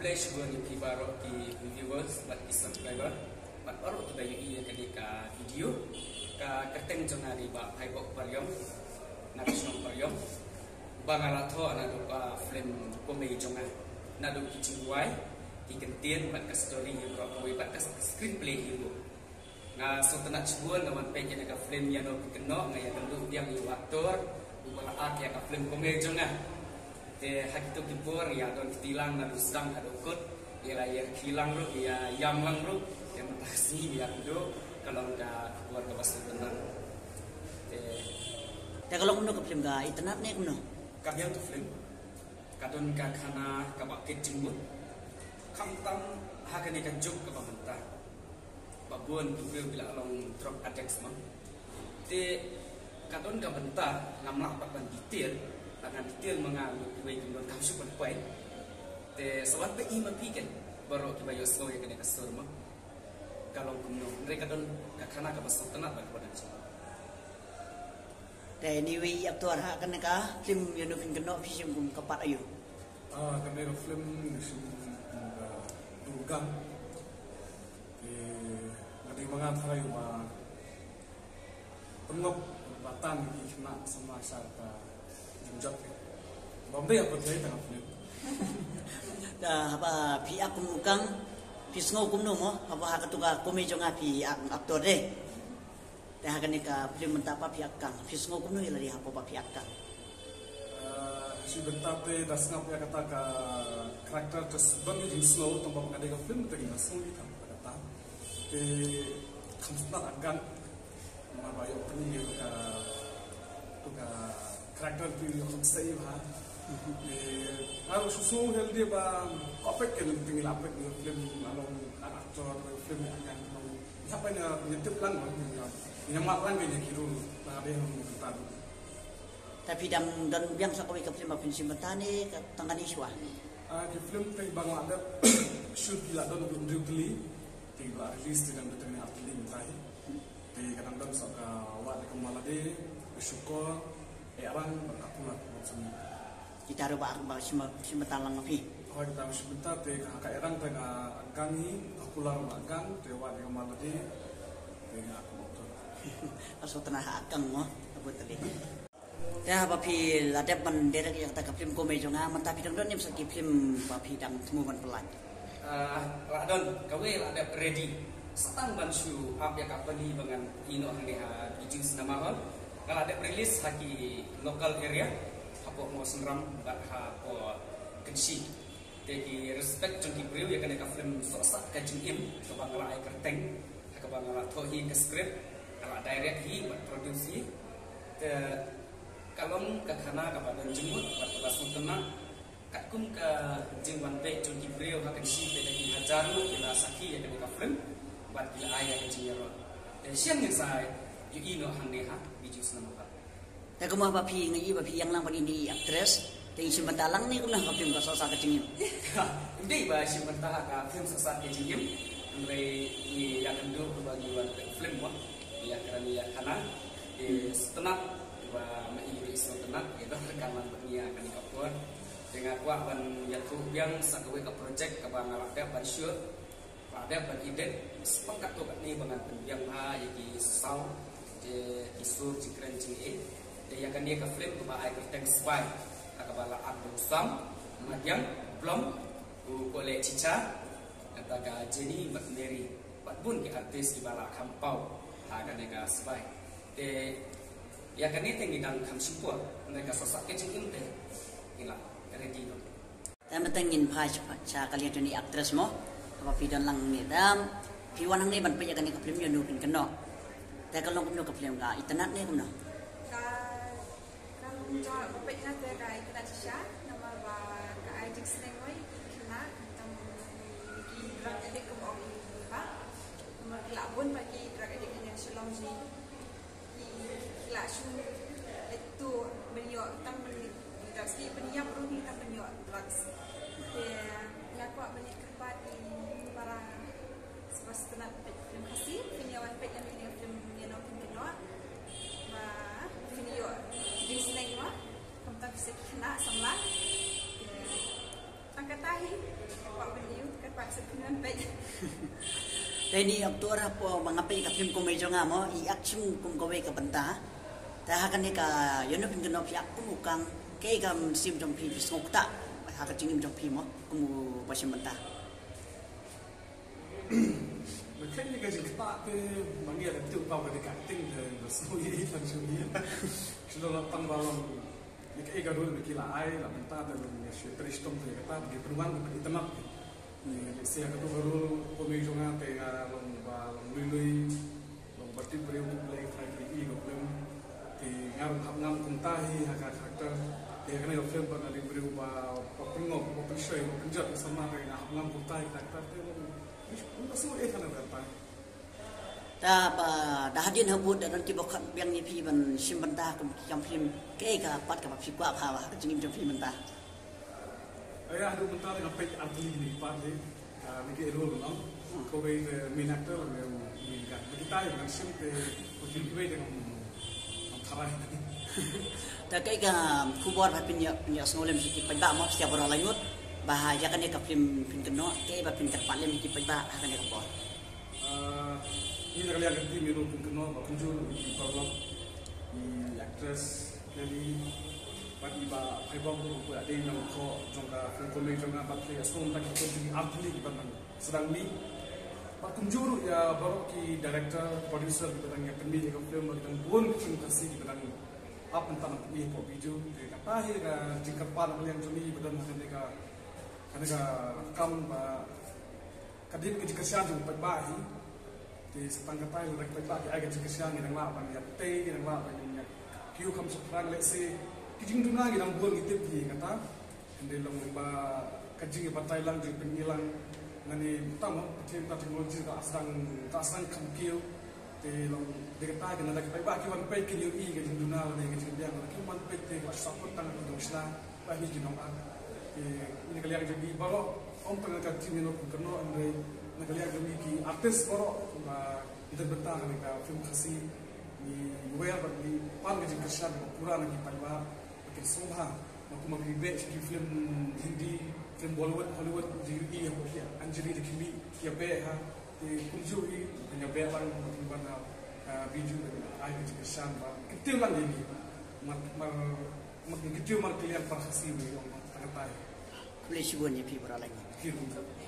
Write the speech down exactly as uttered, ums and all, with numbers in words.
Khublei shibun ïa phi baroh ki viewers bad ki subscriber bad baroh kiba ïohi ïa kane ka video. Ka kyrteng jong nga dei Bah Phaibok Pariong na ka shnong Pariong. Ba nga la thoh naduh ka film Komei jong nga, naduh ki jingrwai, ki kyntien bad ka story hi baroh kawei bad ka screenplay hi ruh. Nga sngewtynnat shibun nga wan peit ïa ka film Ïano Phin Kynnoh, nga ïakynduh biang ïa u actor uba la act ïa ka film Komei jong nga. Te ha kito ki por nga ïa don kti lang naduh sdang haduh kut, ïa la ïa rkhie lang ruh, ïa ïam lang ruh. Te mynta ka sngi nga ïakynduh, ka long ka khubor kaba sngewtynnat. Te Te ka long kumno ka film, ka itynnat ne kumno? Ka biang ka film, ka don ka khana kaba kit jingmut. Khamtam ha kane ka juk kaba mynta, ba bun ki briew ki la long drug addicts ma. Te ka don ka bynta ngam lah pat ban detail, ba ngan detail ma nga lut iwei kum don kam shu ban poi. Te sa wan peit ma phi ken baroh kiba ïohsngew ïa kane ka sur ma. Ka long kumno, hynrei ka don ka khana kaba sngewtynnat bad kaba don jingmut. Te ine iwei i actor ha kane ka film Ïano Phin Kynnoh phi shim kum ka pat aïu? Ah, kane ka film nga shim kum ka Durgang. Te nga dei ma nga tharai ba pynngop ba tan ki khynnah samla sha ka jingjot. Bym dei ha pyrthei tang ka film. Te haba phi act kum u kang, phi sngew kumno mo? Haba ha katu ka Komei jong nga phi act actor de. Te ha kane ka film mynta pat phi act kang, phi sngew kumno ïa lade hapoh ba phi act kang? Ah, shi bynta te da sngap ïa kata ka character te don ka jingsngew, tang ba ka dei ka film te da sngew ïa kata. Te kham sngewtynnat act kang, namar ba ïoh pyni ïa ka, tu ka character te ïoh kham sei bha. Te nga ruh shu sngew healthy ba peit ken te ngi la peit ïa film, la long actor film act kang. Hap ban ïa, ïa tip lang ba ïa, ïa map lang ïa ki role ba dei ha ka bynta. Te phi dang don biang sa kawei ka film ba phin shim mynta ne ka tang kane shuwa? Ah, ki film te ba nga la dep shoot ki la don hynriew tylli, te ba release te dang don tang ar tylli mynta hi. Te ka dang don sa ka Wad ïa ka Malade, ka Shukor, Erang bad ka Kular. Kita ruh ba, ba shim, shim bynta lang ma phi. Hooid, kita shim bynta te ka, ka Erang te nga kang hi, ka Kular nga kang, te Wad ïa ka Malade te nga actor. Ka sngewtynnat ha kang mo, ka bynta te. Te haba phi la dep ban direct ïa kata ka film Komei jong nga, mynta phi dang don ne sa ki film ba phi dang thmu ban pyllait? Ah, la don, kawei la dep ready. Sa tang ban shu ap ïa ka pali ba ngan ïeh noh hangne ha Bijou Cinema Hall. Nga la dep release ha ki local area, hapoh Mawsynram bad hapoh Kynshi. Te ki respect jong ki briew ïa kane ka film Sohsat Ka Jingim kaba nga la ai kyrteng, ha kaba nga la thoh hi ka script, nga la direct hi bad produce hi. Te ka long ka khana kaba don jingmut bad kaba sngewtynnat. Katkum ka jingwan peit jong ki briew ha Kynshi te da ki hajar ruh ki la sakhi ïa kane ka film bad ki la ai ïa ka jingïaroh. Te shen ngin sa ïohi noh hangne ha Bijou Cinema Hall. Te kumba phi nga ïohi ba phi ïeng lang bad ine i actress, te i shim bynta lang ne kumno ha ka film ka Sohsat Ka Jingim? Ym dei ba shim bynta ha ka film Sohsat Ka Jingim, hynrei ngi ïakynduh ba ngi wan peit film mo, ïakren ïakhana. Te sngewtynnat ba ma i ruh i sngewtynnat ïa ka rynsan bad ngi ha kane ka por. Te nga kwah ban ïathuh biang sa kawei ka project kaba nga la dep ban shoot, ba dep ban edit, spah katto katne ba ngan pynbiang bha ïa ki sound, te ki sur jingkren jingeh. Te ïa kane ka film kaba ai kyrteng Sbai, ha kaba la act da u Sam, Madiang, Blom, u Kole Chicha, kata ka Jenny bad Mary, bad bun ki artist kiba la kham paw ha kane ka Sbai. Te ïa kane te ngi dang kham shipor, na ka Sohsat Ka Jingim te ngi la ready noh. Te mynta ngin phai sha, sha ka liang jong i actress mo, kaba phi don lang hangne. Te phi wan hangne ban peit ïa kane ka film Ïano Phin Kynnoh. Te ka long kumno ka film, ka itynnat ne kumno? Ka, ka long jong nga ba peit nga te ka itynnat shisha, namar ba ka ai jingsneng wei ïa ki khynnah, khamtam ki drug addict kumba ong i Bah. Namar ki la bun bha ki drug addict ha Shillong jong ngi. Ki, ki la shu leit tuh ban ïoh tang ban leit drugs, ki pynïap ruh ki tang ban ïoh drugs. Te nga kwah ban ïakyrpad ïa para sngewbha sngewtynnat peit film Khasi, phin ïa wan peit ïa kane ka film Ïano Phin Kynnoh. Ba phin ïoh jingsneng mo, khamtam phi sa ki khynnah samla. Te tang kata hi, kwah ban Te ni okto ra po manga pe ka film komedi jong nga mo i action kum kawei ka bynta. Te ha kane ka ïano phin kynnoh phi ak kum u kang, kaei ka mynsiem jong phi phi sngewkta ha ka jingim jong phi mo kum u ba shim bynta. Ba kane ka jingkta te ba ngi la tu pa ba ka ting te ba sngewthuh i tan shu ni. Shu la tang ba long ni ka ega rul ba ki la ai la bynta te long ni shu trishtom te ka ta ba ki pynwan ba ki tanap. Ni ka sia ka tu ka rul komedi jong nga te nga long ba long lui lui. Long ba tip briew tip lei trai tip i long film. Te nga ruh hap ngam kumta hi ha ka character. Te ha kane ka film ba nga dei briew ba ba pynngop ba pynshoi ba pynjot ba sama te nga hap ngam kumta hi character te long. Long ba sngewthuh eh ha kane ka ta. Ta ba da hadien ha bud da don ki ba khot biang ïa phi ban shim bynta kum ki kam film, kaei ka pat ka ba phi kwah bha ha ka jingim jong phi mynta. Aya haduh mynta nga peit artylli ki pat hi. Ni ki role long kawei te main actor la main main ka. Ni kita ïa ngan shim te ko jin kiwei te ngam ngam tharai. Ta kaei ka khubor ba phin ïa phin ïa sngewlem sha ki paidbah mo sha baroh laingut ba ha ïa kane ka film phin kynnoh, kaei ba phin kyrpad lem ki paidbah ha kane ka por. Ni na ka liang ka team ïa ngi phin kynnoh ba kumjuh i paralok i actress Kelly bad i bah Phaibok ruh ba dei na ko jong ka film komedi jong nga bad ki ïa sngewlem ta ki ko jong i artylli ki ban nang sdang mih. Bad kumjuh ruh ïa baroh ki director, producer ki ba dang ïa pynmih ïa ka film bad ki dang bun ki film Khasi ki ba dang ap mynta na pynmih hapoh Bijou. Te kata hi ka jingkyrpad na ka liang jong ngi ba don ha kane ka kane ka kam ba ka dei ka jingkyrshan jong u paidbah hi. Te sa tang kata hi lada ki paidbah ki ai ka jingkyrshan ngi dang lah ban ïa tei, ngi dang lah ban ïa kiew kham shaphrang lehse ki jingduna ngi dang bun ngi tip hi kata. Hynrei long ba ka jingïabatai lang jingpyni lang ngan ïa tam ha ka technology ka sdang ka sdang kham kiew. Te long de kata ka nada ki paidbah ki wan peit kin ïohi ka jingduna lane ka jingbiang lane ki wan peit te ka support tang ka dong shna ba ni ki nong ak. Te na ka liang jong ngi baroh ym tang ka team ïa ngi kum kano hynrei na ka liang jong ngi ki artist baroh ba ngi dang bynta ka film Khasi ngi wer ba ngi pan ka jingkyrshan ba pura na ki paidbah ba kin sngewbha. Ma kumba ki beh ki film Hindi, film Bollywood, Hollywood, J U E, ha ki Anjali da ki mih ki beh ha. Te kumjuh i ban ïa beh lang ba kin wan ha Bijou ban ai ka jingkyrshan ba kin tip lang ïa ngi. Mar mar mar kin tip mar ki liang para Khasi ba ong ba tang katai. Khublei shibun ïa phi para lang. Phi kumjuh.